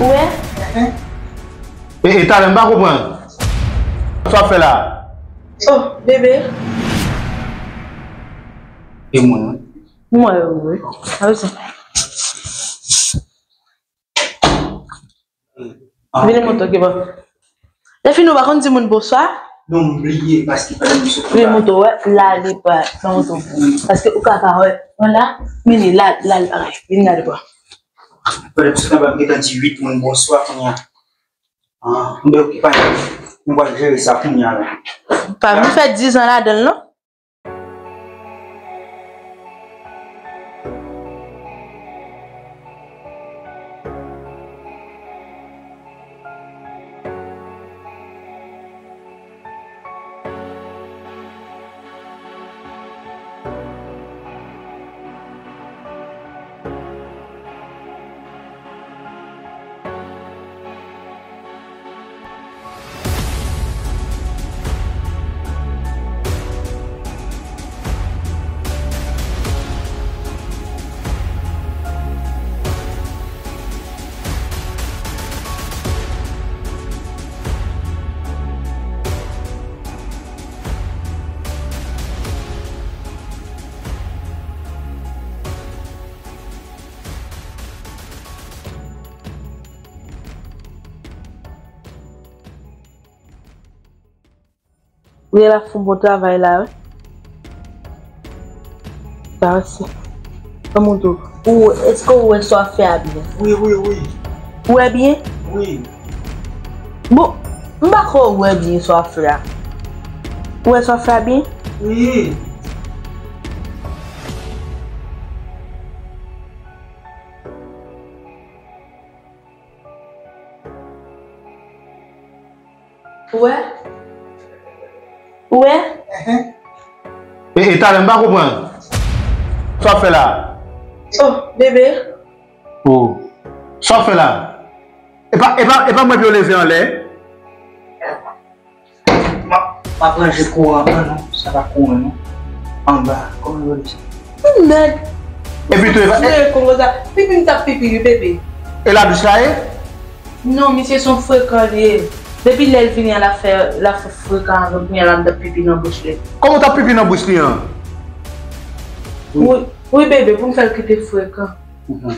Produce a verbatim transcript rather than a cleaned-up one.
Ou wè? E, e talè, m pa konprann. Sa w ap fè la? Oh, bebe. E mwen, wi. Mwen, wi. Sa vle di. Vini montre w ki bon. Lè fini, ou pa konn di moun bonswa? Non, m bliye, paske pandan m sot anba. Vini montre w, wè, la, li pa, pa montre w. Paske ou ka pa wè. Wè la, vini, la, la, li pa. Vini gade bò. Pandan m sot anba, m gentan di uit moun bonswa kounye a. Ah, m byen okipe, m pral jere sa kounye a la. Pa vin fè diz an ladan l, non. Ou gen la fè yon bon travay la, wi. Sa se. Ban m montre w. Ou, èske ou wè sa w ap fè a byen? Wi, wi, wi. Ou wè byen? Wi. Bon, m pa kwè ou wè byen sa w ap fè a. Ou wè sa w ap fè a byen? Wi. Ou wè? Ou wè? E, e talè, m pa konprann. Sa w ap fè la? Oh, bebe. Oh. Sa w ap fè la? E pa, e pa, e pa mwen pou yo leve anlè? M ap, m ap ranje kouran an, non, sa pa kouran, non. Anba, kòman yo rele sa? Nèg. Epi tou, e pa, e fre kon konsa. Pipi m t ap pipi, wi, bebe. E ladouch la ye? Non, misye se yon frekan li ye. Depi lè l vini an, l ap fè, l ap fè frekan avè m, kounye a la m t ap pipi nan bouch li. Kòman w t ap pipi nan bouch li an? Wi, wi, bebe, pou m fè l kite frekan. Mhm.